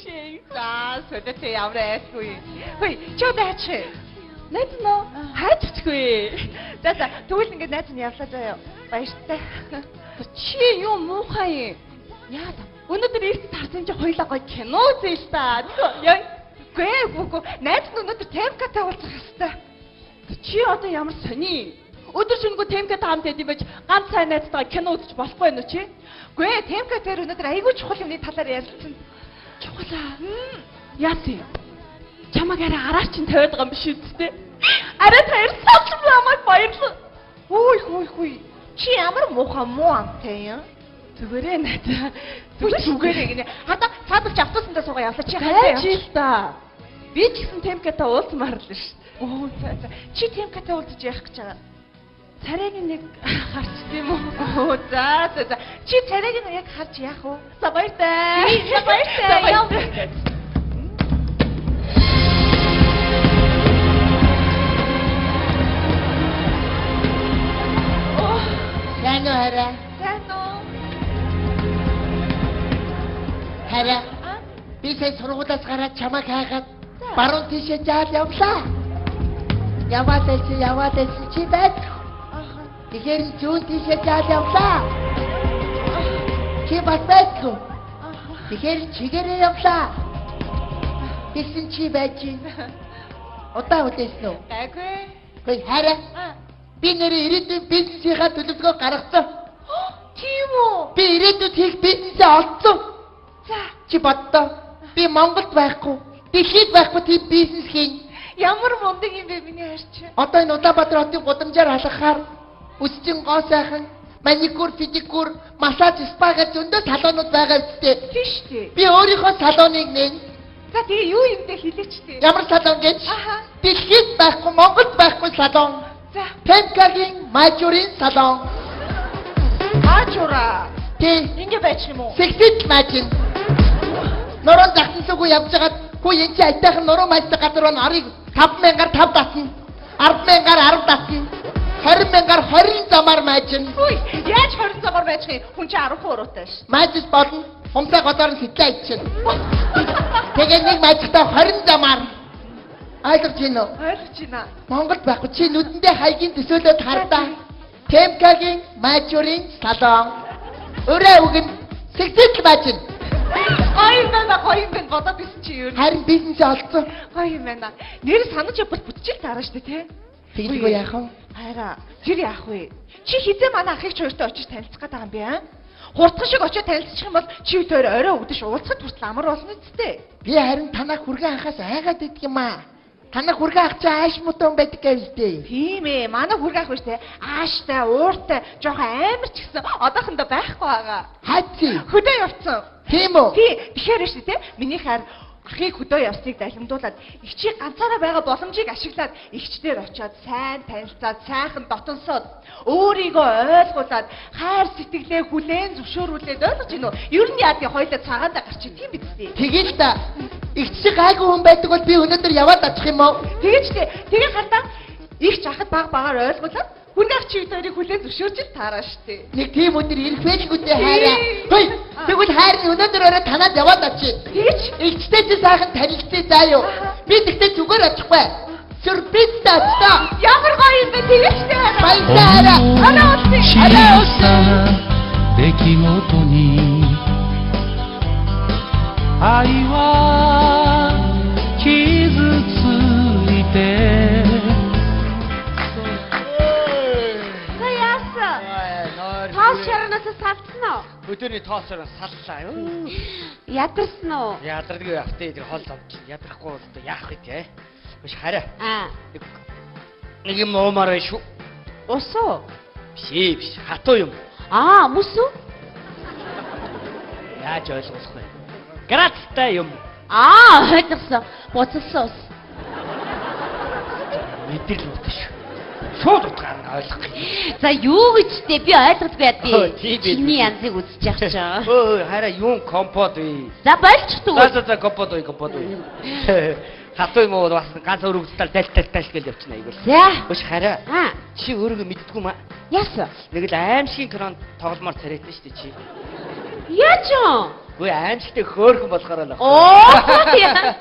шээ. За, солиотой ямар айлгүй. Хөөе, чи одоо хаач. Найз нөө хайж очихгүй. За за, тэгвэл ингээд найз нь явлаа заяа. Баяртай. Чи юу муухай юм? Яа та? Өнөөдөр эрт тарсан чи хоёлаа гоё кино үзье л та. Яа. Гүй гүй найз нь өнөөдөр Темкатай уулзах хэвээр. Чи одоо ямар сони? Өдөр шөнөгүй Темкатай хамт байд юм байж ганц сайн найзтайгаа кино үзэж болохгүй нү чи? Гүй Темка тэр өнөөдөр айгүй чухал юмны талаар ярилцсан. Чухал аа. Яасан юм? Чамаг арай араар чинь тавиад байгаа юм биш үү? Арай тавьсан ч намайг баярлаа. Үгүй хүй хүй. Чи ямар муухай муу амтай юм? Зүгээрээ найз. Зүгээрээ гинэ. Хадаа цаадалч автобусандаа суугаа явлаа. Чи хадаа явж л та. Би ч гэсэн Темкатай уулзмаар л шүү. Оо за за. Чи Темкатай уулзаж яах гэж байгаа? Царайг нэг харч тийм үү? Оо за за за. Чи царайг нь яг харж яах вэ? За баяртай. За баяртай. Яв. Сайн уу хараа? Сайн уу? Хараа. Би сая сургуулиас гараад чамайг хайгаад баруун тийшээ жаал явлаа. Яваад байсан чи байд. Тэгэхээр зүүн тийшээ жаал явлаа. Чи бас байдгүй. Тэгэхээр чигээрээ явлаа. Тэгсэн чи байж. Удаан хүлээсэн үү? Гайгүй. Хөөе хараа. Би нэрээ ирээдүйн бизнесийнхаа төлөвлөгөө гаргацсан. Тийм үү? Би ирээдүйд хийх бизнесээ олцсон. За, чи боддоо. Би Монголд байхгүй, дэлхийд байхгүй тийм бизнес хийн. Ямар мундаг юм бэ миний хайр чи? Одоо энэ Улаанбаатар хотын гудамжаар алхахаар өсчин гоо сайхан маникюр, педикюр, массаж, спа гэж зөндөө салонууд байгаа үстэй. Тийм шүү дээ. Би өөрийнхөө салоныг нээн. За тэгээ юу юм бэ хэлээч дээ. Ямар салон гэж? Аха. Дэлхийд байхгүй, Монголд байхгүй салон. За. Темкагийн мажурын салон. Мажура. Тийм. Ингэ байж юм уу? Сексэд мажин. Нуруунд загтансуугүй явж байгаад хүү энэ чи айтайхан нуруу маждаг газар байна. Арыг 5000-аар 5 татна. 10,000-аар 10 татна. 20,000-аар 20 замаар маажин. Хүй, яаж 20 замаар маажих юм? Хүн чи 10 уруутай ш. Маажиж болно. Хумсаа голоор нь сэтлээ ичнэ. Тэгээ нэг маажихдаа 20 замаар. Ойлгож байна уу? Ойлгож байна. Монголд байхгүй. Чи нүдэндээ хаягийн төсөөлөд хардаа. Темкагийн мажурын салон. Өрөө үгэн сэгсэл маажин. Гоё юм байна, гоё юм байна. Бодоод исэн чи юу? Харин бизнесээ олцсон. Гоё юм байна. Нэр санаж явбал бүтчихэл таарна шүү дээ, тэ? Тэгэлгүй яах вэ? Хайраа, тэр яах вэ? Чи хизээ манай ахыг ч хоёртой очиж танилцах гээд байгаа юм бэ, аа? Хурдхан шиг очиж танилцчих юм бол чи хоёр орой өгдөж уулзахад хүртэл амар болно үсттэй. Би харин танаа хүргэн ахаас айгаад идэх юм аа. Танаа хүргэн ах чи ааш мутан байдаг гэлтэй. Тийм ээ, манай хүргэн ах биш те. Ааштай, ууртай, жоохон амар ч гэсэн одоохондоо байхгүй байгаа. Хайци. Хөдөө явцсан. Тийм үү? Тий, тэгэхээр шүү дээ, миний хайр ахыг хөдөө явсныг далимдуулаад эгчийг ганцаараа байгаа боломжийг ашиглаад эгчдэр очиод сайн танилцаад сайхан дотонсоод өөрийгөө ойлгуулад хайр сэтгэлээ хүлээн зөвшөөрүүлээд ойлгож гинөө. Ер нь яа тий хоёлаа цагаандаа гарч тийм биз дээ. Тэгэл та эгч шиг гайгүй хүн байдаг бол би өнөөдөр яваад очих юм уу? Тэгэж тий. Тэгээ хардаа эгч ахад баг багаар ойлгуулад хүн ах чи хоёрыг хүлээн зөвшөөрч л таараа штэ. Нэг тийм өдөр ирэх байлгүй дээ хайраа. Хөөе, тэгвэл хайр нь өнөөдөр орой танаад яваад очие. Тэгэж эгчтэй чи сайхан танилцъя заа юу. Би тэгтээ зүгээр очихгүй. Сюрпризтэй очлоо. Ямар гоё юм бэ тэгэж тэ. Баярлалаа хайраа. Арай уулзъя. Арай уулзъя. 出来事に愛は傷ついて За яасан? Тоос шаранаас салцсан уу? Өдөрний тоос шаран саллаа. Ядарсан уу? Ядардгүй явах тий тэр хол зам чинь ядрахгүй бол одоо яах вэ те? Биш хараа. Аа. Нэг юм уумаар байна шүү. Ус уу? Биш ээ биш хатуу юм. Аа, мөс үү? Яаж ойлгох вэ? Грацтай юм. Аа, ойлгосон. Буцалсан ус. Мэдрэл үгүй шүү. Шууд утгаар нь ойлгох. За юу гэж тэ би ойлгохгүй яа Өө, тийм тий. ээ. Чиний янзыг үзэж явах чаа. Өө хараа юун компот вэ? За болчихдог. За за за компот вэ компот вэ. Хатуу юм уу бас ганц өргөдөл тал тал тал гэж явчихна айгуул. За. Биш хараа. Аа. Чи өөрийгөө мэддэггүй маа. Яасан? Нэг л аимшигын крон тогломоор царайтай шүү дээ чи. Яаж юм? Үгүй аимшигтай хөөхөн болохоор л. Оо яа.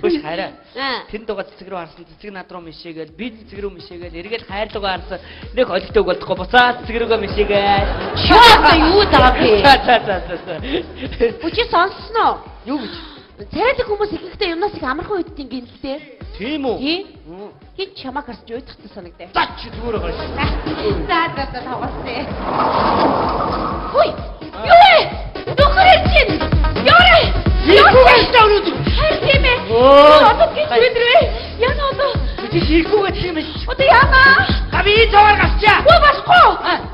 Хөш хараа. Аа. Тэн дугаа цэцэг рүү харсан, цэцэг над руу мишээгээл, би цэцэг рүү мишээгээл, эргээл хайрлуугаа харсан. Нэг холигтой үг болдохгүй буцаад цэцэг рүүгээ мишээгээл. Чи одоо юу даа бэ? За за за за, за. Үгүй чи сонссон уу? Юу гэж? Царайлаг хүмүүс ихэнхдээ юмнаас их амархан үйддэг юм гинэлтэй. Тийм үү? Тий. Хин чамаа гарч уйдахтай санагдав. За чи зүгээр байгаа шүү. За за за тавгаастай. Хүй! Юу вэ? Нөхөр чинь! Яваарай! Хийхгүй шүү өнөөдөр. Харин тийм ээ. Оо. Одоо гэж мэдрээ. Яна одоо. Чи хийхгүй гэдэг юм биш. Одоо яана? Га би энэ цаагаар гарчаа. Үгүй болохгүй.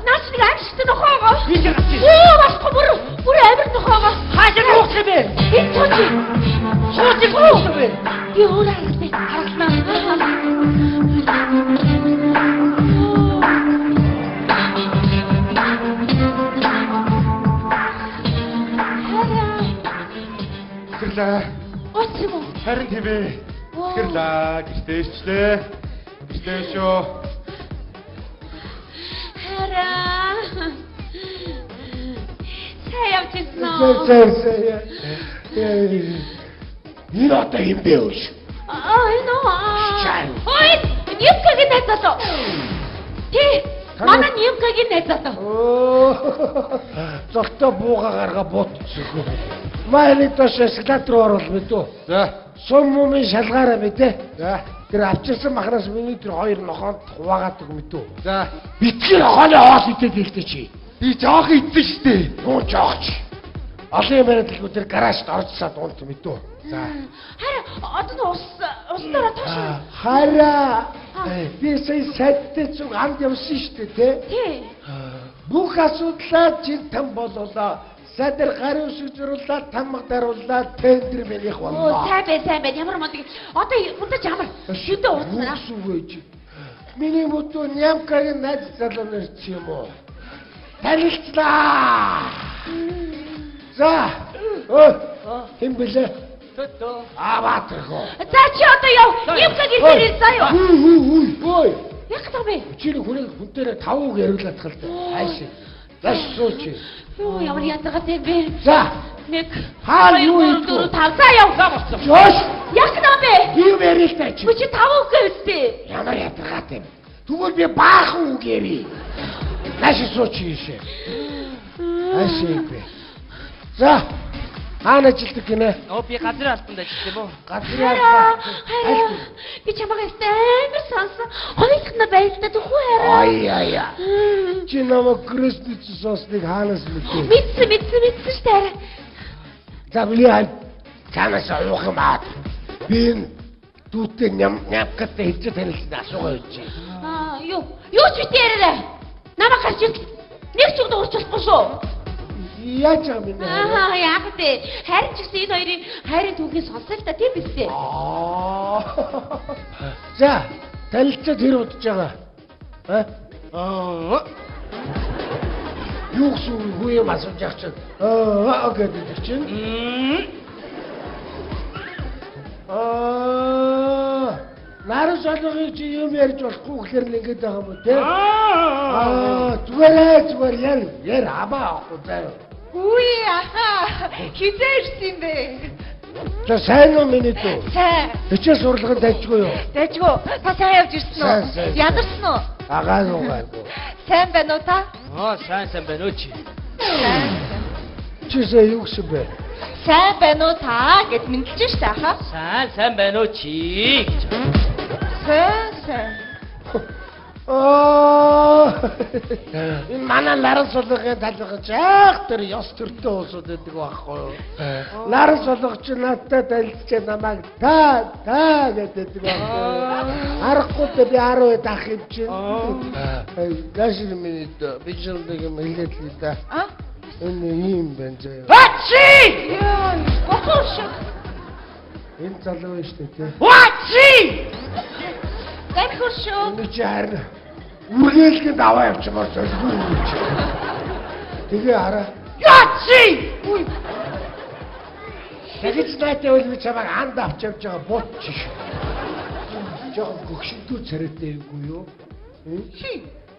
Наач нэг аимшигтай нохоо байгаа. Би чи гарч. Үгүй болохгүй бүр бүр амир нохоо байгаа. Хаашаа нуух юм бэ? Энэ цоо чи. Сууж нуух юм бэ? Би өөрөө харгалаа. Харгалаа. Хараа. Тэрлээ. Ууц юм уу? Харин тийм ээ. Тэрлээ. Гэртээ ирчлээ. Гэртээ шүү. Хараа. Сайн явж ирсэн үү? За за за. Энэ одоо юм бэ өөш? Аа энэ үү? Чай. Ой, Нимкагийн найз залуу. Тий. Манай Нимкагийн найз залуу. Оо. Золтой бууга гарга буутчихгүй. Майны тош эскалатор руу оруул мэдүү. За. Сум мумын шалгаараа мэдээ. За. Тэр авчирсан махнаас миний тэр хоёр нохоонд хуваагаад өг мэдүү. За. Битгий нохооны хоол идээд хэлдэг чи. Би жоох идсэн штэ. Юу жоохч. Олон юм яриад л тэр гаражт орж саад унт мэдүү. За. Хараа одоо нь ус ус дараа тоош. Хараа. Би сая сайдтай зүг амд явсан штэ тэ. Тий. Бүх асуудлаа чин там бололоо. Сайдар гар үсэг зурлаа, тамга дарууллаа, тендер минийх Оо боллоо. сайн бай сайн бай. Ямар мундаг. Одоо унтаж амар. Шүдэ ууцнаа. Юу гэсэн үг вэ? Миний мөдөө Нямкагийн найз залуу нэр чи юм уу? Танилцлаа. За. Өө. Хэн блэ? Төтөө. Аваа тэрхүү. За чи одоо яв. Нимкагийн дээр ир заа юу. Хүй хүй хүй. Ой. Яг гэдэг бэ? Чи нэг хүнийг хүнтэрээ тав үг яриулаад тал та. Хайш. Заш сууч. Юу ямар ядаргатай юм бэ? За. Нэг Хаа юу 2 идэх вэ? 4 5 за яв. За болсон. Жош. Яг гэдэг бэ? Би юм яриул та чи. Үгүй чи тав үг гэвстэй. Ямар ядаргаатай юм. Тэгвэл би баахан үг ярий. Нааш сууч ийшээ. Хайш юм бэ. За. Хаана ажилтдаг гинэ? Оо би газрын албанд ажилласан юм уу? Газрын Хараа, албан. хараа. Би чамайг ихтэй амар сонсон. Хоёулахна байлдаа төхөө хараа. Ай ай ай. Чи намайг Крестич соосныг хаанаас мэдээ? Мэдсэн, мэдсэн, мэдсэн шүү дээ хараа. За миний хань цаанаас уух юм аа. Би энэ дүүтэй ням нямкатай хэлж танилцсан асуугаа явж. Аа, юу? Юу ч бити яриарай. Намайг гарч ирэл. Нэг ч үг дуурч болохгүй шүү. Яаж байгаа юм бэ? Аа, яах вэ? Харин ч гэсэн энэ хоёрын хайрын түүхийг сонсон л та тийм биз дээ. Аа. За, танилцаад хэр удаж байгаа? А? Аа. Юу гэсэн үг вэ юм асууж явах чинь. Аа гэдэг чинь. Аа. Наран солонгыг чи юм ярьж болохгүй гэхэр л ингэж байгаа юм уу те? Аа, зүгээрээ зүгээр яар яар хамаа авахгүй заа. Үгүй ахаа хизээ ирсэн юм бэ? За сайн уу миний дүү? Сайн. Хичээл сурлагын дайжгүй юу? Дайжгүй. Та сайн явж ирсэн Сайн, үү? сайн, сайн. Ядарсан уу? Агаагүй гайгүй. Сайн байна уу та? Аа, сайн сайн байна уу чи? Сайн. Чи сая юу гэсэн бэ? Сайн байна уу та гэд мэдлж штэ ахаа. Сайн сайн байна уу чи гэж. Сайн сайн. Аа. Энэ манай ларан сулгын талбай жаах тэр ёс төртөө улсууд байдаг байхгүй юу? Ларан сулга чи надтай танилцчаа намайг та та гэдэг байхгүй юу? Аргагүй дээ би 10 ах юм чинь. Гашир миний би ч нэг юм хэлээд л да. А? Энэ ийм байна заяа. Вачи! Йоо, гохор шиг. Энэ залуу байна шүү дээ тий. Вачи! Гахор шүү. Энэ чи харин үргэлжлэн даваа явчмаар зөлгүй юм чи. Тэгээ хараа. Вачи! Тэгэж наатай бол би чамайг анд авч явж байгаа бут чи шүү. Жохон гөгшөдөө царайтай юмгүй юу? Хи.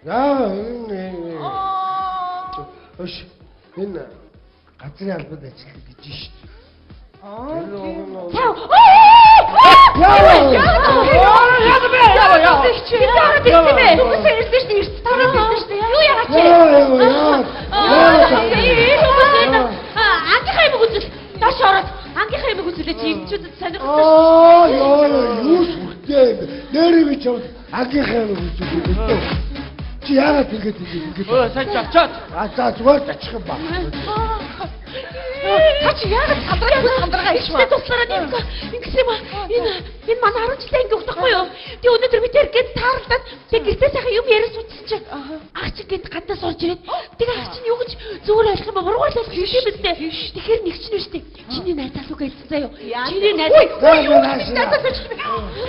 Аа энэ. Өш энэ Газрын албанд ажилладаг гэж шүү дээ. Аа. Цаа. Яа! Яа бэ? Яа яа. Би тараад ирсэн бэ? Үгүй ирсэн шүү дээ. Ирсэн тараад ирсэн шүү дээ. Юу яагаад чи? Яа яа. Ангийн хаймаг үзэл. Доош ороод ангийн хаймаг үзүүлээ чи ирчүүдэд сонирхолтой. Аа яа юу сүртэй юм. Нэрээ би чам ангийн хаймаг үзүүлээ. Чи яагаад ингэж ингэж. Өө сайн ч очоод. А за зүгээр ч очих юм ба. Та чи яагаад сандраа сандраа ич маа. Туслараа ингэсэн юм аа. Энэ манай 10 жилийн анги өгдөхгүй юу? Тэг өнөөдөр би тэр гэнт таарлаад тэг гэртээ сайхан юм яриа суудсан чи. Ах чи гэнт гаднаас орж ирээд тэг ах чинь юу гэж зүгээр ойлгох юм ба буруугаар л ойлгох юм биз дээ. Тэгэхээр нэг чинь шүү дээ. Чиний найз залууг хэлсэн заяо. Чиний найз.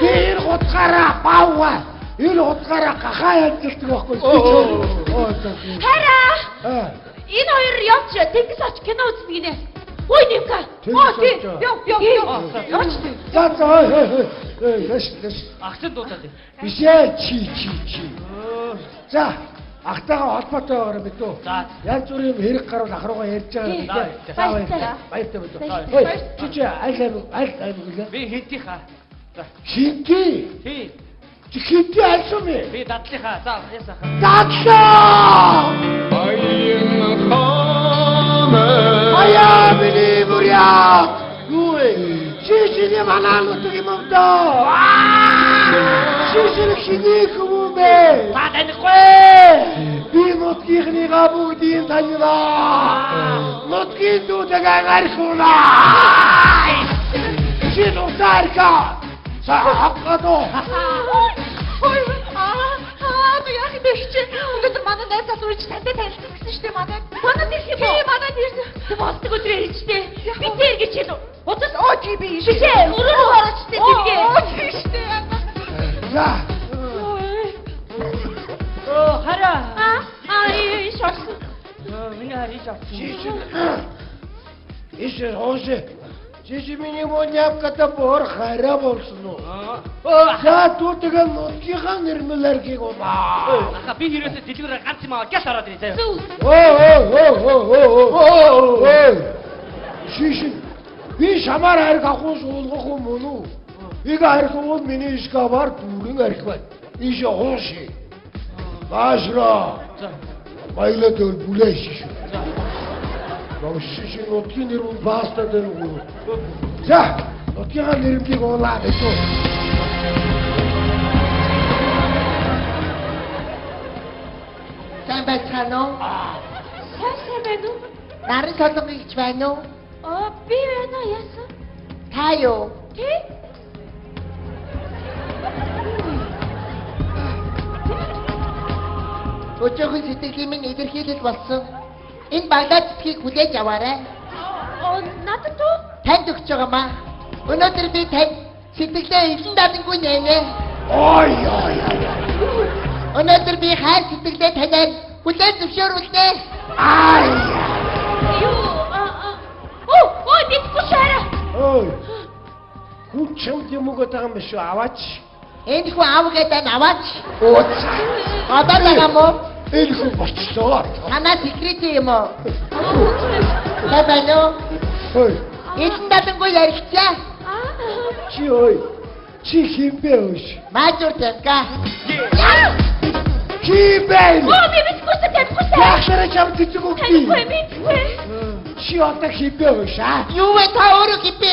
Би энэ хутгаараа баавга. Энэ хутгаараа гахаа янзалдаг байхгүй. Хараа. Энэ хоёр явж тэнгис оч кино үзнэ гинэ. Ой Нимка. Оо тий. Яв яв яв. Явж тий. За за ой лэш лэш. Агчин дуудаад. Биш ээ чи чи чи. За ахтайгаа холбоотой байгаарай мэдүү. Янз бүрийн юм хэрэг гарвал ах руугаа ярьж байгаа юм дээ. За баяртай. Баяртай мэдүү. Ой чи чи аль аймаг аль аймаг гэлээ? Би хинтийнхаа. За. Хинти. Тий. Чи хинти альсан бэ? Би дадлынхаа. За ясаа. Дадлаа. Баян хаан. Аяа миний бүрья. Юу вэ? Чи чиний манай нутаг юм доо. Чи чи хиний хүмүүс бэ? Та танихгүй. Би нутгийнхныгаа бүгдийг танина. Нутгийн дүүтэйг архиуна. Чи нутаарка. Сахадо. Ой аа яах юм бэ чи? Өнөөдөр манай найз залуу ирж тантай танилцсан гэсэн шүү дээ манай. Манай ирэх юм уу? Тий, манай ирсэн. Тэг болдог өдрөө ирж дээ. Би тэр гэж хэл. Уцаас оо тий би биш ээ. Өрөөрөө орооч дээ тэргээ. Оо тий шүү дээ. За. Оо хараа. Аа иш орсон. Миний хар иш орсон. Чи чи. Иш хооши. Чи миний мөн явката бор хараа болсон уу? За түүтэйг нутгийнхаа нэрмэл архийг унаа. Аха би хэрээсээ дэлгүүрээр ганц юм аваад гял ороод ирээ заяа. Оо оо оо оо оо. Шиш би шамаар арх авах суулгах юм уу? Иг арх бол миний шкафаар дүүрэн арх байна. Иш хооши. Баашра. Баялаа дөр бүлээ шиш. Баа шиш нутгийн нэр нь баастаа дээр үү? За нутгийнхаа нэрмлийг уулаа гэж үү? Сайн байцгаана уу? Сайн сайн байна уу? Нарын солонгыг ч байна уу? Аа би байна яасан? Та юу? Тий? Өчигдөр сэтгэлийн минь илэрхийлэл болсон. Энэ баглаа цэцгийг хүлээж аваарай. Оо надад уу? Танд өгч байгаа маа. Өнөөдөр би танд сэтгэлээ илэн далангүй нэнэ. Ой ой ой. Өнөөдөр би хайр сэтгэлээ танаар хүлээн зөвшөөрүүлнэ. Ай. Юу? Оо, оо мэдгүй шаараа. Ой. Хүн чамд юм уу гэдэг юм биш үү? Аваач. Энэ хүн аав гэдэг нь аваач. Оо. Одоо байгаа мó? Энэ хүн болчлоо. Танаа секрет юм уу? Та байна уу? Ой. Илэн далангүй ярилцаа. Чи ой. Чи хэн бэ өөш? Маажур тамка. Чи бэ? Оо би мэдгүй шүү танихгүй шүү. Яахлаараа чам цэцэг өгдөө. Танихгүй мэдгүй. Чи одоо хэн бэ өөш аа? Юу вэ та өөрөө хэн бэ?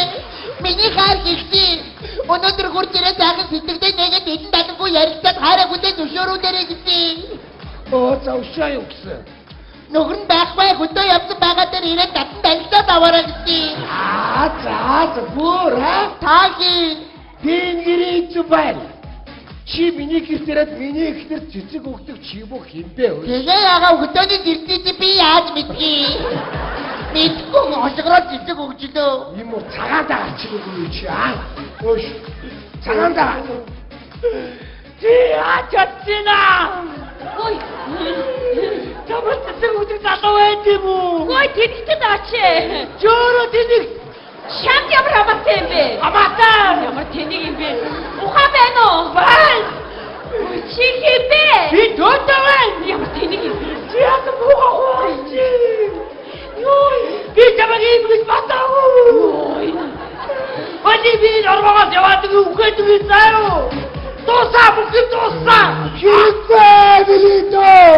Миний хайр гэлтий. Өнөөдөр хурж ирээ сайхан сэтгэлдээ нэгэд илэн далангүй ярилцаад хайраа хүлээн зөвшөөрүүлээрэй гэсэн. Оо завшаа юу гэсэн. Нөхөр нь байхгүй хөдөө явсан байгаа дээр ирээд татан танилцаад аваарай гэсэн. Аа за за бүр аа. Та хин? Би энэ гэрээ эзэн байна. Чи миний гэрт ирээд миний эхнэр цэцэг өгдөг чи юм уу хэн бэ өөш? Тэгээ ягаа хөдөөний ирдээ чи би яаж мэдгий? Мэдгүй хошигроод цэцэг өгчлөө. Юм уу цагаан дагаа чи үгүй чи аа? Өөш цагаан дагаа. Чи яаж чадсанаа? Ой. Чамд цэцэг өгдөг залуу байд юм уу? Ой тэнэгтэй даач. Чи өөрөө тэнэг. Шамд ямар хамаатай юм бэ? Хамаатай. Ямар тэнэг юм бэ? Ухаан байна уу? Байна. Чи хэн бэ? Би төөтэй байна. Ямар тэнэг юм бэ? Чи яасан муухай хуурч. Юу? Би чамайг ийм гэж бодоогүй. Өдий би орвоогоос яваад үхээд үгүй заа юу? Дуусаа бүх юм дуусаа. Хэрэггүй билээ.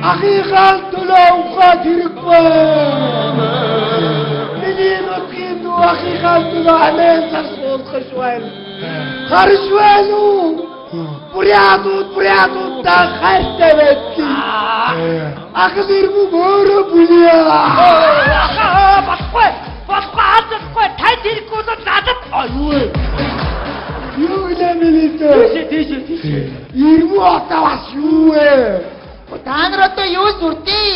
Ахыгаа төлөө ухаад хэрэггүй. Миний нутгийн дүү ахыгаа төлөө амин цас уулгах байна. Харж байна уу? Бурятууд хайртай байдгийг. Ах нэрмэг өөрөө бүлээ. Болохгүй. Болохгүй алдахгүй. Танд хэрэггүй бол надад. Юу вэ? Юу вэ миний дүү? Тийш. Ирмүү одоо бас юу вэ? Та нар одоо юу сүрдээ?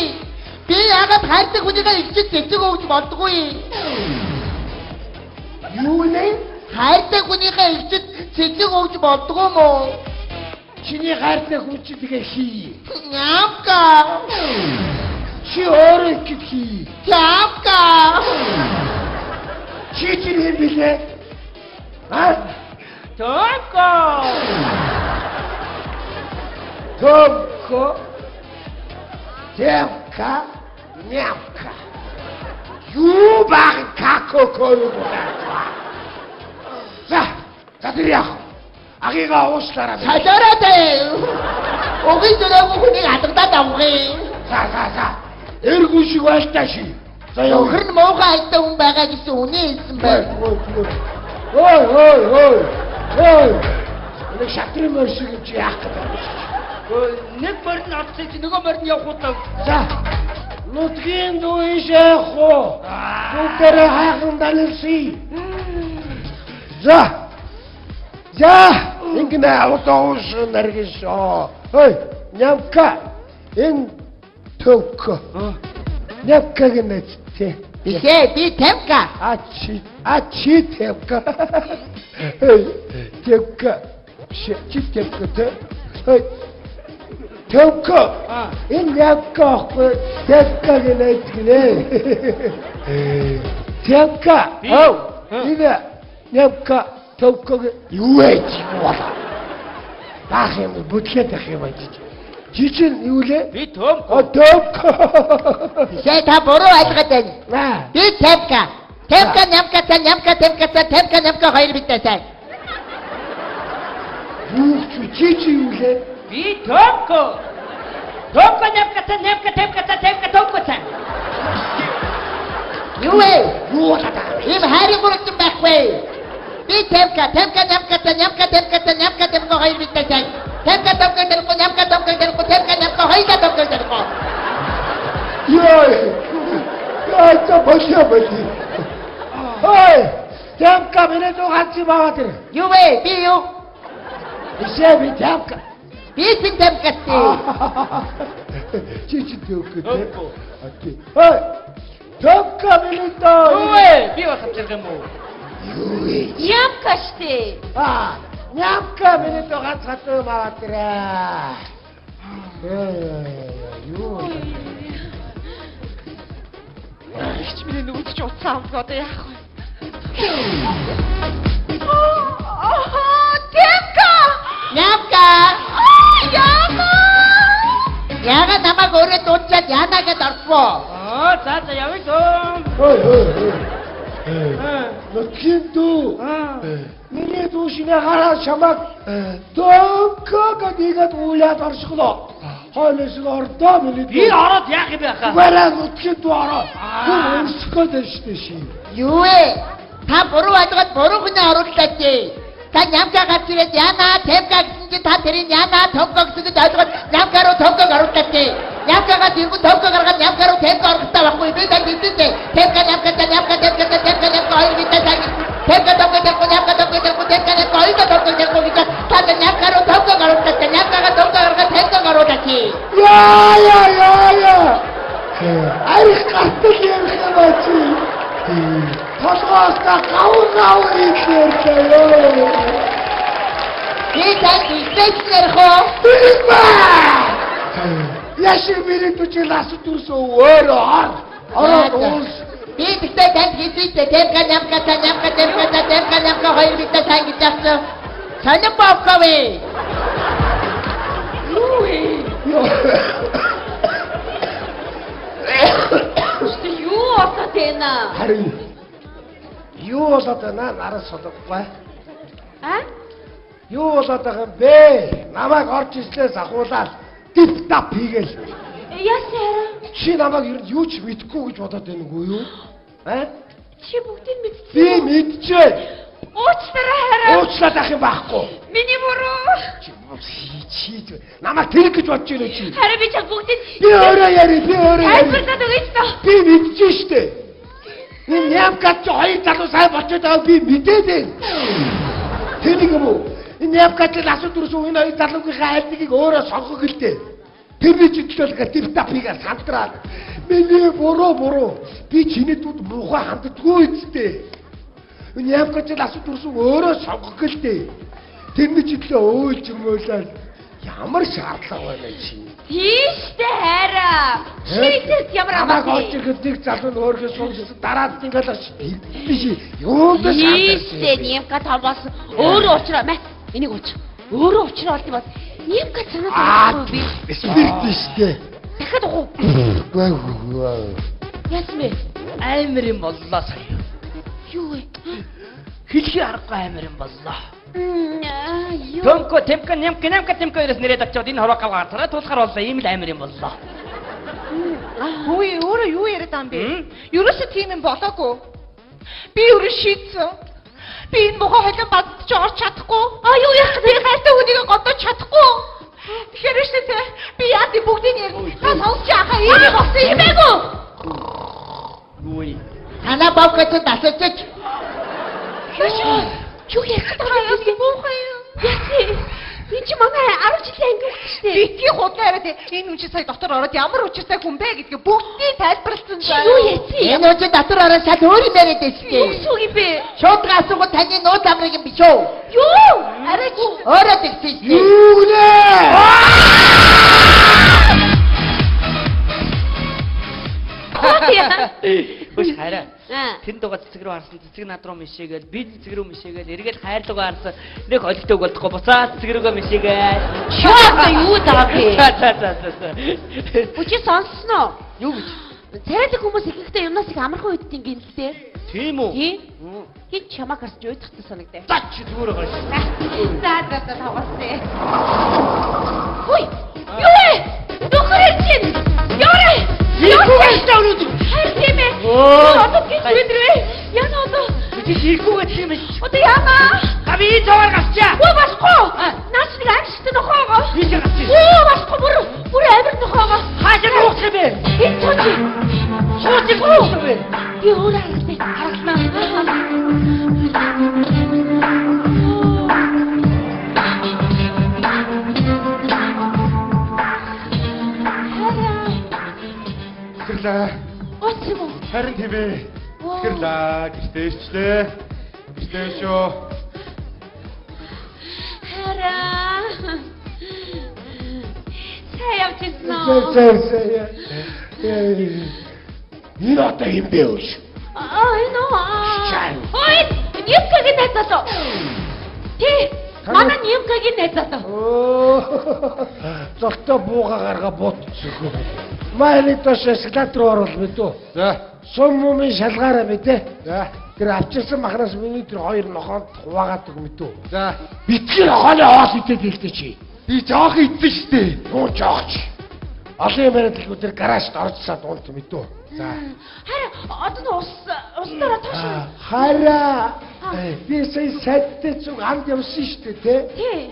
Би яагаад хайртай хүнийгээ эгчид цэцэг өгч болдгоо юм? Юу нэ? Хайртай хүнийгээ эгчид цэцэг өгч болдгоо мó? Чиний хайртай хүн чи тэгээ хий. Нямка. Чи өөрөө эгчид хий. Нямка. Чи чинь хэм билээ? А? Томко. Томко. Темка, нямка. Юу баг како юу байна? За, за тэр яах? Ахыгаа уушлаарай. Салаарай дээ. Өгийн төлөөгүй хүнийг хадагдаад авах юм. За. Эргүү шиг байлтаа ши. За яа. Өхөр нь муухай айтай хүн байгаа гэсэн үнэ хэлсэн байна. Ой, ой, ой. Ой. Нэг шатрын морь шиг юм чи яах гэдэг юм чи. Нэг морь нь орсон чи нөгөө морь нь явах удаа. За. Нутгийн дүү иш яах уу? Бүгдээрээ хайхан данилсъя. За. За, ингэнэ одоо ууш наргишоо. Ой, нямка. Энэ төвкө. Нямка гэнэ тий. Бишээ, би Темка. А чи Темка. Эй, Темка. Биш, чи Темка тий. Ой. Төвкө. Энэ нямка аахгүй Темка гэнэ гинэ. Темка. Өө. Энэ нямка төвкө юу вэ чи болоо. Баах юм бүтлээд ах юм аа чи. Чи чинь юу лээ? Би Томко. Томко. Бишээ, та буруу ойлгоод байна. Би Темка. Темка нямка та нямка Темка та Темка нямка хоёр битэй сайн. Юу чи чи юу лээ? Би Томко. Томко нямка та нямка Темка та Темка Томко та. Юу вэ? Юу болоод байгаа юм? Ийм хайрын гурван байхгүй. Би Темка, Темка нямка та нямка Темка та нямка Темка хоёр битэй сайн. Темка Томко тэрхүү нямка Томко тэрхүү Темка нямка хоёулаа Томко тэрхүү. Яа. Яа, за болио болио. Ой, Темка миний дүү ганц юм аваад ир. Юу вэ? Би юу? Бишээ би Темка. Би чинь Темкастэй. Чи чи Томко те. Окей. Ой, Темка миний дүү. Юу вэ? Би бас авчирх юм уу? Юу вэ? Нямка штэ. Аа, нямка миний дүү ганц хатуу юм аваад ирээ. Юу вэ? Эгч миний нүд чи утсан амг одоо яах вэ? Аа, Темка! Нямка. Яна! Яагаад намайг өөрөө дуудаад Яна гэд орсвоо? Аа, за явъя дөө. Ой, ой, ой. Нутгийн дүү. Миний дүү шинэ гараа чамайг Томко гэдгээд уулаад оршиглоо. Хойлоос нь ордоо миний дүү. Би ороод яах юм бэ хаа? Үгээрээ нутгийн дүү ороо. Хүн өрсөх гээд байна шүү дээ ши. Юу вэ? Та буруу ойлгоод буруу хүнээ орууллаа чи. Та нямка гарч ирээд Яна Темка гэсэн чи та тэрийг Яна Томко гэсэн гэж ойлгоод нямка руу Томког орууллаа чи. Нямкага тэргүү Томко гаргаад нямка руу Темка орохтой байхгүй. Би танд хэлсэн чи. Темка нямка та нямка Темка та Темка нямка хоёр битэй сайн гэсэн. Темка Томко тэрхүү нямка Томко тэрхүү Темка нямка хоёулаа Томко тэрхүү гэж та нямка руу Томког орууллаа чи. Нямкага Томко гаргаад Темка орууллаа чи. Яа яа яа яа. Арих гартал ярих юм аа чи. Толгоос та гав гав хийлээ ёо. Би танд хэлсэн ярих уу? Яшиг миний төчил асуу дүрсөө өөрөө ор. Ороод уус. Би тэгтээ танд хэлсэн чи Темка нямка та нямка Темка та Темка нямка хоёр битэй сайн гэж авсан. Сонин бовко вэ? Юу вэ? Штэ юу болоод болоод байна? Харин юу болоод байна? Наран солонгой. А? Юу болоод байгаа юм бэ? Намайг орж ирслээс ахуулаад дип тап хийгээл. Яасан хараа? Чи намайг ер нь юу ч мэдэхгүй гэж бодоод байна уу юу? А? Чи бүгдийг мэдсэн. Би мэдчихээ. Уучлаарай хараа. Уучлаад ах юм байхгүй. Миний буруу. Чи намайг тэр гэж бодож байна чи. Хараа би чам бүгдийг Би өөрөө яри, би өөрөө яри. Тайлбарлаад өгөөч тоо. Би мэдчихээн штэ. Энэ Нямкад чи хоёр залуу сайн болчиход байгааг би мэдээд байна. Тэр нэг юм уу? Энэ Нямкад л асуудал төрсөн энэ хоёр залуугийнхаа аль нэгийг өөрөө сонгох гэлтэй. Тэрний чиглэл гэ тип тапыгаа сандраад миний буруу би чиний дүнд муухай ханддаггүй үсттэй. Энэ Нямкад л асуудал төрсөн өөрөө сонгох гэлтэй. Тэрний чиглэл өөлж мөөлөө ямар шаардлага байна чи? Тийштэй хайраа. Чи ямар амаа орж ирэхэд нэг залуу нь өөрхөн суусан дараа нь ингээл очиж биш юунд Тийштэй Нямка том болсон. Өөрөө уучраа мэ. Энийг ууч. Өөрөө уучраа олд юм бол Нямка санаа зовхгүй би. Спирт штэ. Дахиад уух уу? Яасан бэ? Амар юм боллоо сая. Юу вэ? Хэлхий аргагүй амар юм боллоо. Юу? Томко, темко, нямка, нямка, темко ерөөс нэрээд очиод энэ хороо гав гарцаараа туулахар боллоо. Ийм л амар юм боллоо. Хөөе өөрөө юу яриад байгаа юм бэ? Ерөөсөө тийм юм болоогүй. Би өөрөө шийдсэн. Би энэ мохоо холион бадд чи орч чадахгүй. А юу яах вэ? Би хайртай хүнийг годож чадахгүй. Тэгэхээр шүү дээ. Би яа тийм бүгдийг ярина. Та сонсч яхаа ийм юм болсон юм байгуу. Юу вэ? Танаа бавгад дасаж. Юу ярих гэдэг юм бэ? Муухай юм. Яасан? Энэ чи манай 10 жилийн анги хүүхэд шүү дээ. Битгий худлаа яриад энэ хүн чи сая дотор ороод ямар учиртай хүн бэ гэдгийг бүгдийг тайлбарласан Чи юу ярьсан? Энэ хүн чи дотор ороод шал өөр юм яриад байсан. Юу гэсэн үг юм бэ? Шууд асуугад таны нууц амрыг юм биш үү? Юу? Арай ч Өөрөө тэгсэн шүү дээ. Юу гэнэ? Хөш хайраа. Аа. Тэр дугаа цэцэг рүү харсан, цэцэг над руу мишээгээл, би цэцэг рүү мишээгээл, эргээл хайрлуугаа харсан. Нэг холигтой болдохгүй буцаад цэцэг рүүгээ мишээгээл. Чи одоо юу даа бэ? За за за за. Үгүй сонссон уу? Юу гэж? Царайлаг хүмүүс ихэнхдээ юмнаас их амархан үйддэг юм гинэлтэй. Тийм үү? Тийм. Хин чамаа гарч уйдахтай санагдав. За чи зүгээр гарч. За за за тавгаасаа. Хүй! Юу вэ? Нөхөр чинь! Яваарай! Хийхгүй байсан өнөөдөр. Харин тийм ээ. Оо. Одоо гэж өдрөө. Яна одоо. Чи хийхгүй гэсэн юм биш. Одоо яана? Га би цаагаар гарчаа. Үгүй болохгүй. Наач нэг аимшигтай нохоогоо. Би ч гарч. Үгүй болохгүй бүр бүр амир нохоогоо. Хаашаа нуух юм бэ? Энэ цууч. Сууж нуух юм бэ? Би өөрөө харгалаа. Харгалнаа. Хараа. Тэгэрлээ. Ууц юм уу? Харин тийм ээ. Тэгэрлээ. Гэртээ ирчлээ. Гэртээ шүү. Хараа. Сайн явж ирсэн үү? Зэ зэ зэ. Энэ одоо юм бэ өөш? Аа энэ үү? Чай. Ой, Нимкагийн найз залуу. Тий. Манай Нимкагийн найз залуу. Оо. Золтой бууга гарга буутчихгүй. Майны дош эскалатор руу оруул мэдүү. За. Сум мумын шалгаараа мэдээ. За. Тэр авчирсан махнаас миний тэр хоёр нохоонд хуваагаад өг мэдүү. За. Битгий нохооны хоол идээд хэлдэг чи. Би жоох идсэн штэ. Юу жоохч. Олон юм яриад л тэр гаражт орж саад унт мэдүү. За. Хараа одоо нь ус ус дараа тоош. Хараа би сая сайдтай зүг амд явсан штэ тэ. Тий.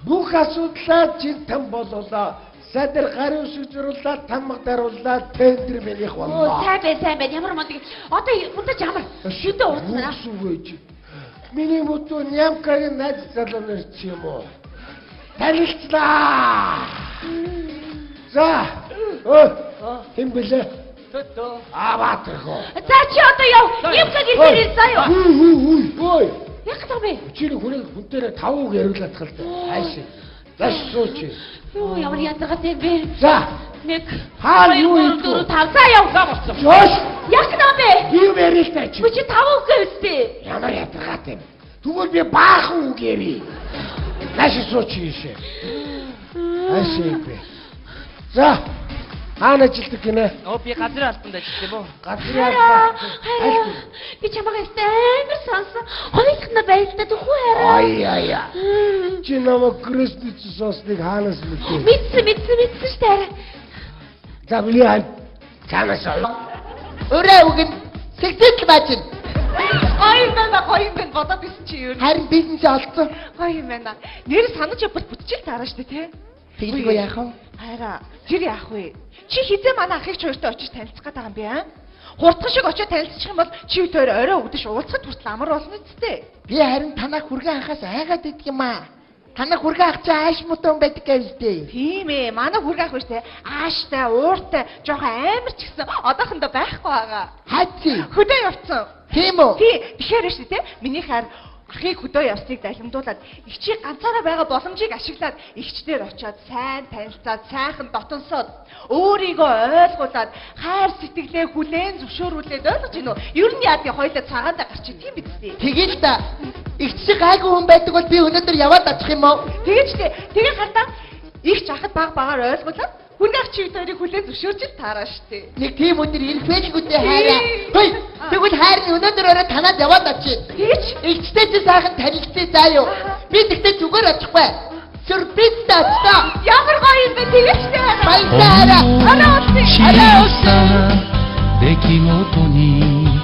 Бүх асуудлаа жин там бололоо. Сайдар гар үсэг зурлаа, тамга дарууллаа, тендер минийх Оо боллоо. сайн бай сайн бай ямар мундаг. Одоо мундаж амар. Шүдэ ууцнаа. Юу вэ чи? Миний мөдөө Нямкагийн найз залуу нар чи юм уу? Танилцлаа. За. Өө. Хэн блэ? Төтөө. Аваа тэрхөө. За чи одоо яв. Нимкагийн дээр заа юу. Хүй хүй хүй. Ой. Яг гэдэг юм бэ? Чи нэг хүнийг хүнтэрээ 5 үг яриулаад тахал та. Хайшаа. За сууч. Юу ямар ядаргатай юм бэ? За. 1 Хаа юу 2 идэх вэ? 4 5 за яв. За болсон. Жош. Яг гэдэг юм бэ? Би юм яриул та чи. Чи 5 үг гэвстэй. Ямар ядаргаатай юм. Тэгвэл би баахан үг ярий. Нааш сууч ийшээ. Хайшаа юм бэ. За. Хаана ажилдаг гинэ? Оо би газрын албанд ажиллах юм уу? Газрын албан. Би чамайг ихтэй амар сонсон. Хоёулахна байлдаа төхөө хараа. Ай ай. Чи намайг Кристич сонсныг хаанаас мэдээ? Мэдсэн мэдсэн мэдсэн шүү дээ. За миний хань цаанаас. Өрөө үгэн сэгсэл баажин. Гоё юм байна, гоё юм байна. Бодоод исэн чи юу? Харин бизнесээ олцсон. Гоё юм байна. Нэр санаж явбал бүтчихэл таараа шүү дээ, тэ? Тэгэлгүй яах вэ? Хайраа, тэр яах вэ? Чи хизээ манай ахыг ч хоёртой очиж танилцах гээд байгаа юм бэ, аа? Хурдхан шиг очиж танилцчих юм бол чи хоёр орой өгдөж уулзахад хүртэл амар болно үсттэй. Би харин танаа хүргэн ахаас айгаад идэх юм аа. Танаа хүргэн ах чи ааш мутан байдаг гэлтэй. Тийм ээ, манай хүргэн ах биш те. Ааштай, ууртай, жоохон амар ч гэсэн одоохондоо байхгүй байгаа. Хайци. Хөдөө явцсан. Тийм үү? Тий, тэгэхээр шүү дээ, миний хайр ахыг хөдөө явсныг далимдуулаад эгчийг ганцаараа байгаа боломжийг ашиглаад эгчдэр очиод сайн танилцаад сайхан дотонсоод өөрийгөө ойлгуулад хайр сэтгэлээ хүлээн зөвшөөрүүлээд ойлгож гинүү. Ер нь яа тий хоёлаа цагаандаа гарч идэв юм биз дээ. Тэгэл та эгч шиг гайгүй хүн байдаг бол би өнөөдөр яваад очих юм уу? Тэгэж тий. Тэгээ хардаа эгч ахад баг багаар ойлгуулад хүн ах чи хоёрыг хүлээн зөвшөөрч л таараа штэ. Нэг тийм өдөр ирэх байлгүй дээ хайраа. Хөөе, тэгвэл хайр нь өнөөдөр орой танаад яваад очие. Тэгэж эгчтэй чи сайхан танилцъя заа юу. Би тэгтээ зүгээр очихгүй. Сюрпризтэй очлоо. Ямар гоё юм бэ тэгэж тэ. Баярлалаа хайраа. Арай уулзъя. Арай уулзъя. 出来事に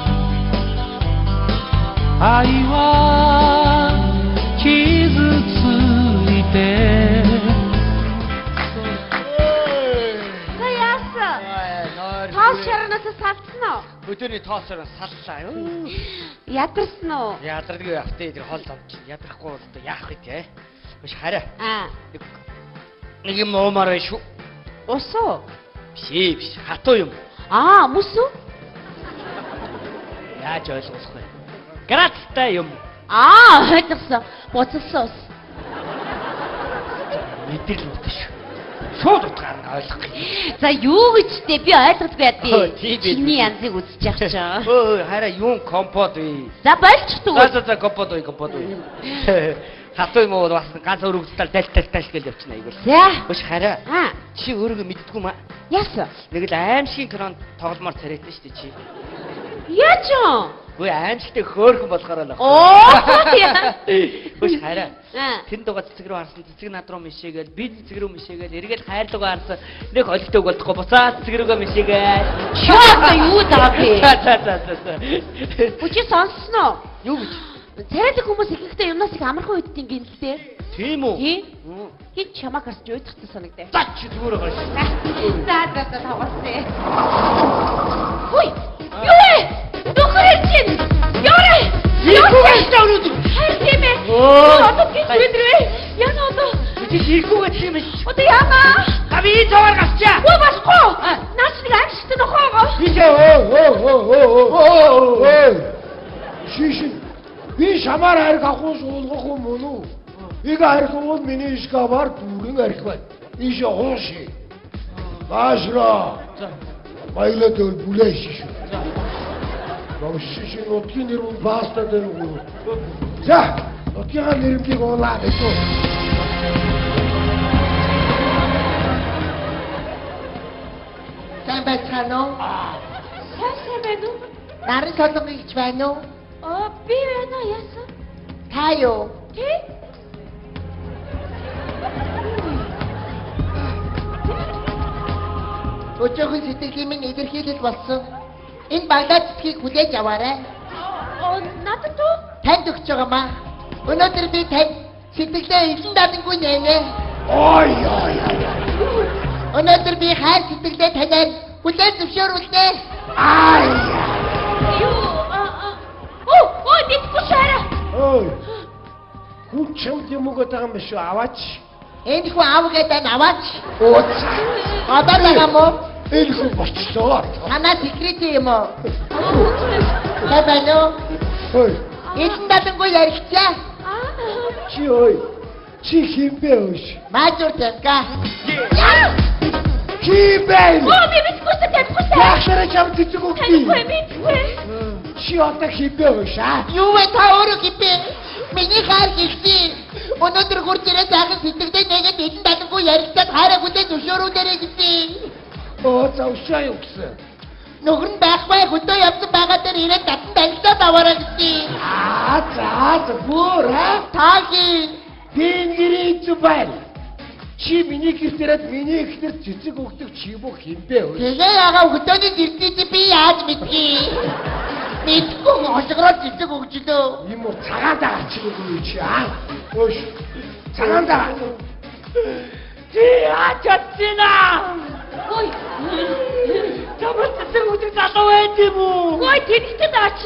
愛は傷ついて За яасан? Тоос шаранаас салцсан уу? Өдөөний тоос шаран саллаа. Ядарсан уу? Ядардаг явах тий тэр хол зам чинь ядрахгүй бол одоо яах вэ те? Биш хараа. Аа. Нэг юм уумаар байна шүү. Ус уу? Биш ээ биш. Хатуу юм. Аа, мөс үү? Яаж ойлгох вэ? Грацтай юм. Аа, ойлгосон. Буцалсан ус. Мэдрэл утас шүү. Шууд утгаар нь ойлгох юм. За юу гэж тэ би ойлгохгүй яа тий. тий. Чиний янзыг үзэж явах чаа. Өө хараа юун компот вэ? За болчихдог. За за за компот вэ компот вэ. Хатуу юм уу бас ганц өргөдөл тал тал тал гэж явчихна айгуул. За. Биш хараа. Аа. Чи өөрийгөө мэддэггүй маа. Яасан? Нэг л аимшигын кинонд тогломоор царайтай шүү дээ чи. Яаж юм? Үгүй аимшигтай хөөхөн болохоор л. Оо яа. Биш хараа. Аа. Тэр дугаа цэцэг рүү харсан, цэцэг над руу мишээгээл, би цэцэг рүү мишээгээл, эргээл хайрлуугаа харсан. Нэг холигтой болдохгүй буцаад цэцэг рүүгээ мишээгээл. Чи одоо юу даа бэ? За за за за. Үгүй сонссон уу? Юу гэж? Царайлаг хүмүүс ихэнхдээ юмнаас их амархан үйддэг юм гинэлтэй. Тийм үү? Тийм. Хин чамаа гарч уйдахтай санагдав. За чи зүгээр гарч. За за за тавгаасаа. Хүй! Юу вэ? Нөхөр ирж байна. Яваарай. Ирэхгүй байж өнөөдөр. Харин тийм ээ. Одоо гэж мэдрээ. Яна одоо. Чи ирэхгүй гэж юм биш. Одоо яана. Га би цаагаар гарчаа. Үгүй болохгүй. Наач нэг аимшигтай нөхөө байгаа. Би өө өө өө өө өө. Шиш. Би шамаар арх авах суулгах юм мөн үү? Иг арх бол миний шкафаар дүүрэн арх байна. Ийш хууши. Баашра. Баялаа дөр бүлээ шиш. Бом шиш нутгийн нэр нь паста дээр үгүй. За, нутгийн нэрмгийг уулаа гэж. Сайн байцгаана уу? Сайн сайн байна уу? Нарын солонгыг ч байна уу? Аа би байна яасан? Та юу? Тий? Өчигдөр сэтгэлийн минь илэрхийлэл болсон. Энэ баглаа цэцгийг хүлээж аваарай. Оо надад уу? Танд өгч байгаа маа. Өнөөдөр би танд сэтгэлээ илэн далангүй нэнэ. Ой ой ой. Өнөөдөр би хайр сэтгэлээ танаар хүлээн зөвшөөрүүлнэ. Ай. Юу? Оо, оо мэдгүй шаараа. Ой. Хүн чамд юм уу гэдэг юм биш үү? Аваач. Энэ хүн аав гэдэг нь аваач. Ууц. Одоо байгаа мó? Энэ хүн болчлоо. Танаа секрет юм уу? Та байна уу? Ой. Илэн далангүй яригчаа. Чи ой. Чи хин бэ өөш? Маажур тамга. Хин бэ? Оо би мэдгүй шээ танихгүй шээ. Яахлаараа чамд цэцэг өгдөө. Танихгүй мэдгүй. Чи одоо хин бэ өөш аа? Юу вэ та өөрөө хин бэ? Миний хайр гэлтий. Өнөөдөр хурж ирээ сайхан сэтгэлдээ нэгэд илэн далангүй ярилцаад хайраа хүлээн зөвшөөрүүлээрэй гэсэн. Оо за өшөө юу гэсэн. Нөхөр нь байхгүй хөдөө явсан байгаа дээр ирээд татан танилцаад аваарай гэсэн. Аа за за бүр аа. Таагийн Би энэ байна. Чи миний гэрт ирээд миний эхнэр цэцэг өгдөг чи юм уу хинбэ өө? Тэгээ ягаа хөдөөний ирдээ чи би яаж мэдгий? Мэдгүй хошигроод цэцэг өгчлөө. Юм уу цагаан дагаа чи үгүй чи аа? Өөш. Цагаан дагаа. Чи яаж чадсина? Ой. Чамд цэцэг өгдөг залуу байд юм уу? Ой, тэнэгтэй даач.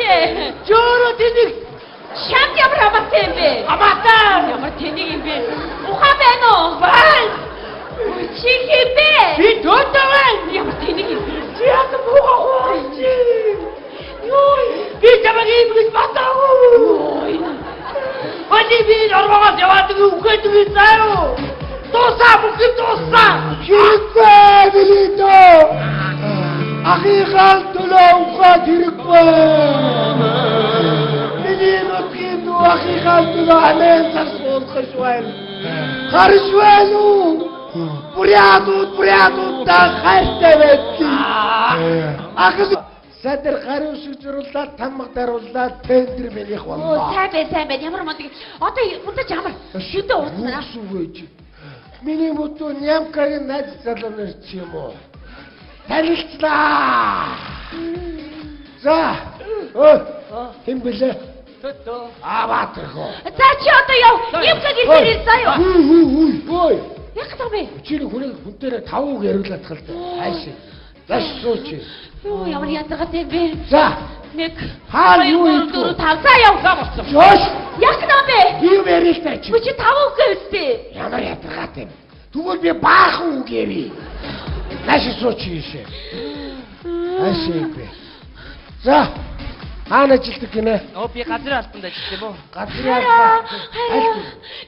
Жөөрөө тэнэг Шамд ямар хамаатай юм бэ? хамаатай. Ямар тэнэг юм бэ? Ухаан байна уу? Байна. Ой, чи хэм бэ? Би төөтэй байна. Ямар тэнэг юм бэ? Чи яасан муухай хуурч. Юу? Би чамайг ийм гэж бодоогүй. Өди би нормогоос яваад үгээд үгүй заа юу? Дуусаа бүх юм дуусаа. Хэрэггүй миний дөө. Ахийнхаа төлөө ухаад хэрэггүй. Миний нутгийн дүү ахийнхаа төлөө амийн цас уулгаж байна. Харж байна уу? Бурятууд бурятуудаа хайртай байдгийг. Ах садар гар үсэг зуруулаад тамга даруулаад тендер минийх Оо, боллоо. сайн бай, сайн бай. Ямар мундаг. Одоо мундаг ямар. Шүдэ ууцсан. Юу вэ чи? Миний мөдөө Нямкагийн найз залуу нар чи юм уу? Танилцлаа. За. Өө. Хэн блэ? Төтөө. Аваад ирхөө. За чи одоо яв. Юмка гэрээр ир заа юу. Хүй хүй хүй. Ой. Яг гэдэг юм бэ? Чи нэг хүнийг хүнтэрээ 5 үг яриулаад тал та. Хайш. Заш сууч. Юу ямар ядаргатай юм бэ? За. Нэг Хаа юу 2 хийх вэ? 4 5 за яв. За болсон. Жош. Яг гэдэг юм бэ? Би юм яриул та чи. Чи 5 үг гэвстэй. Ямар ядаргаатай юм. Тэгвэл би баахан үг ярий. Нааш сууч ийшээ. Хайш юм бэ. За. Хаана ажилтдаг гинэ? Оо би газрын албанд ажилласан юм уу? Газрын Хараа, албан. хараа.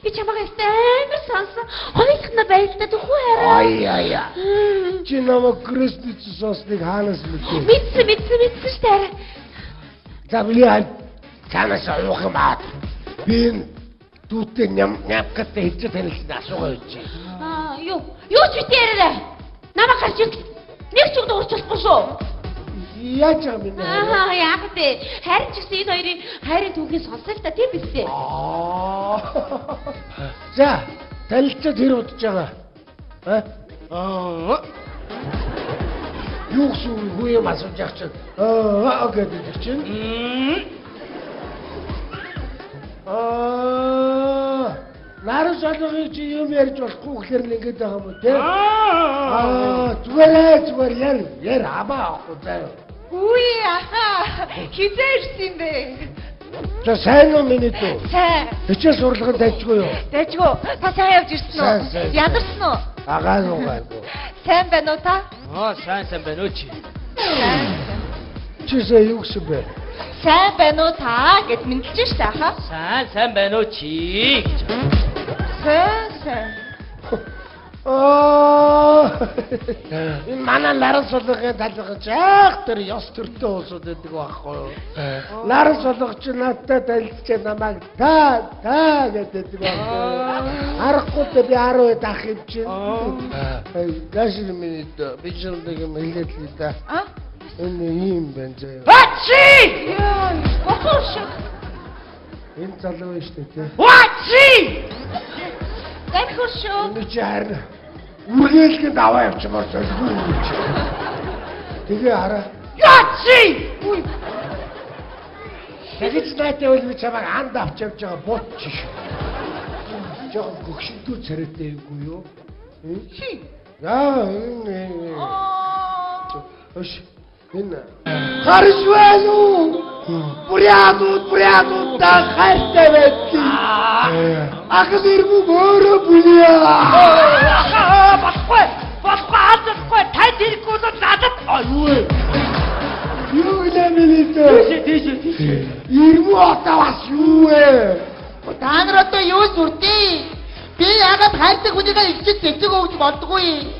Би чамайг ястай амар сонсон. Хоёулахна байлдаа төхөө хараа. Ай ай ай. Чи намайг грөсний сосныг хаанаас мэдээ? Мэдсэн, мэдсэн, мэдсэн шүү дээ. хараа. За миний хань цаанаас уух юм аа. Би энэ дүүтэй ням нямкатай хэзээ танилцсан асуугаа явж. Аа, юу? Юу ч бити яриарай. Намайг гарч ирэл нэг ч үг дуурч болохгүй шүү. Яаж юм бэ? Аа, яах вэ? Харин ч гэсэн энэ хоёрын хайрын түүхийг сонслоо л та тийм биз дээ. Аа. За, танилцаад хэр удаж байгаа? А? Аа. Юу гэсэн үг хүү юм асууж явах чинь. Аа гэдэг чинь. Аа. Наран солонгыг чи юм ярьж болохгүй гэхэр л ингэж байгаа юм уу те? Аа, зүгээрээ зүгээр яар яар хамаа авахгүй заа. Үгүй ахаа хизээ ирсэн юм бэ? За сайн уу миний дүү? Сайн. Хичээл сурлагын дайжгүй юу? Дайжгүй. Та сайн явж ирсэн Сайн, үү? сайн, сайн. Ядарсан уу? Агаагүй гайгүй. Сайн байна уу та? Аа сайн сайн байна уу чи? Сайн. Чи сая юу гэсэн бэ? Сайн байна уу та гэд мэдлж штэ ахаа. Сайн сайн байна уу чи гэж. Сайн сайн. Аа. Энэ манай ларан сулгын талбай жаах тэр ёс төртөө улсууд байдаг байхгүй юу? Ларан сулга чи надтай танилцчаа намайг та та гэдэг байхгүй юу? Харахгүй тэ би 10 ах юм чинь. Гашир миний дөө би ч нэг юм хэлээд л да. А? Энэ ийм байна заяа. Вачи! Яа, гохор шиг. Энэ залуу байна шүү дээ тий. Вачи! Гахор шүү. Энэ чи харин үргэлжлэн даваа явчмаар зөлгүй юм чи. Тэгээ хараа. Вачи! Тэгэж наатай бол би чамайг анд авч явж байгаа бут чи шүү. Жохон гөгшөдөө царайтай юмгүй юу? Хи. Аа энэ Аа. Өш энэ харж байна уу? Бурятууд бурятуудаа хайртай байдгийг. Ах нэрмүү өөрөө бүлье. Аа болохгүй. Болохгүй алдахгүй. Танд хэрэггүй бол надад. Аа юу вэ? Юу гэлээ миний дөө? Тийшээ тийшээ тийшээ. Ирмүү одоо бас юу вэ? Та нар одоо юу сүрдээ? Би яагаад хайртай хүнийгээ ихчид цэцэг өгч болдгоо юм?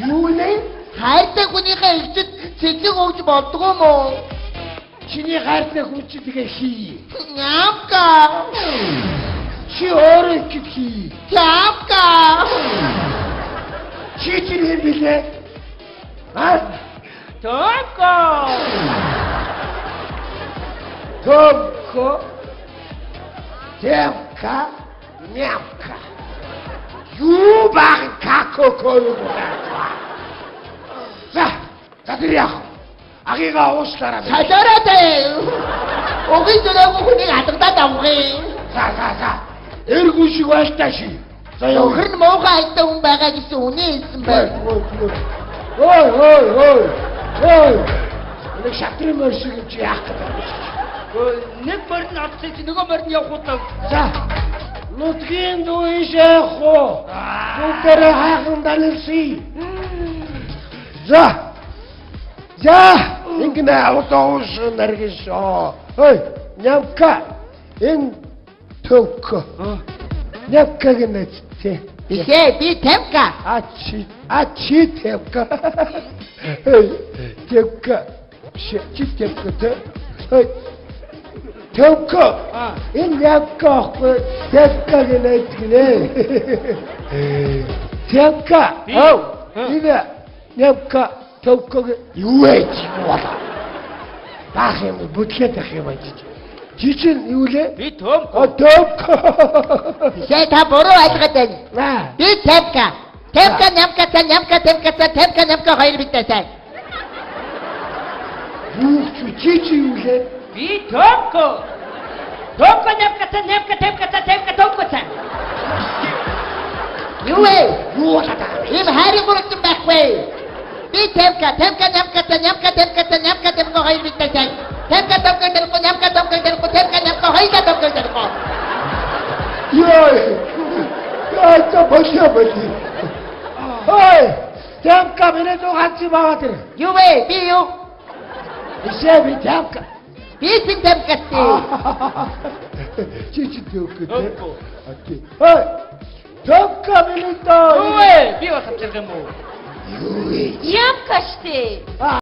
Юу нэ? Хайртай хүнийгээ ихчид цэцэг өгч болдгоо юм уу? Чиний хайртай хүн чи тэгээ хий. Нямка. Чи өөрөө ихэд хий. Нямка. Чи чинь юм билээ? Аа? Томко. Томко. Темка. Нямка. Юу баг какоко юу байна? За, за тэр яах? Агига уушлаарай. Солиороо дээ. Угийн төлөөгүй хүнийг хадгалаад авах юм. За за за. Эргүү шиг байлтаа ши. За яа. Өхөр нь муухай айтай хүн байгаа гэсэн үнэ хэлсэн байна. Ой ой ой. Ой. Нэг шатрын морь шиг юм чи яах гэдэг юм чи. Нэг морь нь авсан чи нөгөө морь нь явах удаа. За. Нутгийн дүү ийшээ явах уу? Бүгдээрээ хайхан данилсъя. За. За, ингэнэ одоо ууш наргишоо. Ой, нямка. Энэ төвкө. Нямка гэнэ тий. Бишээ би Темка. А чи төвкө. Ой, төвкө. Чи төвкө тэ. Ой. Төвкө. Энэ нямка ахгүй төвкө гэнэ гинэ. Төвкө. Өө. Энэ нямка төвкө юу вэ чи болоо. Баах юм бүтлээд ах юм аа чи. Чи чинь юу лээ? Би Томко. А төвкө. Бишээ та буруу ойлгоод байна. Аа. Би Темка. Темка нямка та нямка Темка та Темка нямка хоёр битэй сайн. Юу чи чи юу лээ? Би Томко. Томко нямка та нямка Темка та Темка Томко та. Юу вэ? Юу болоод байгаа юм? Ийм хайрын гурван байхгүй. Би Темка, Темка нямка та нямка Темка та нямка Темка хоёр битэй сайн. Темка Томка тэрхүү нямка Томка тэрхүү Темка нямка хоёулаа Томка тэрхүү. Йой. Яа за болио боли. Ой, Темка миний дуу ганц юм аваад ир. Юу вэ? Би юу? Бишээ би Темка. Би чинь Темкасти. Чи чи төвкө тэ. Окей. Ой. Темка миний дуу. Юу вэ? Би бас авчирх юм уу? Юу вэ? Ямка штэ. Аа.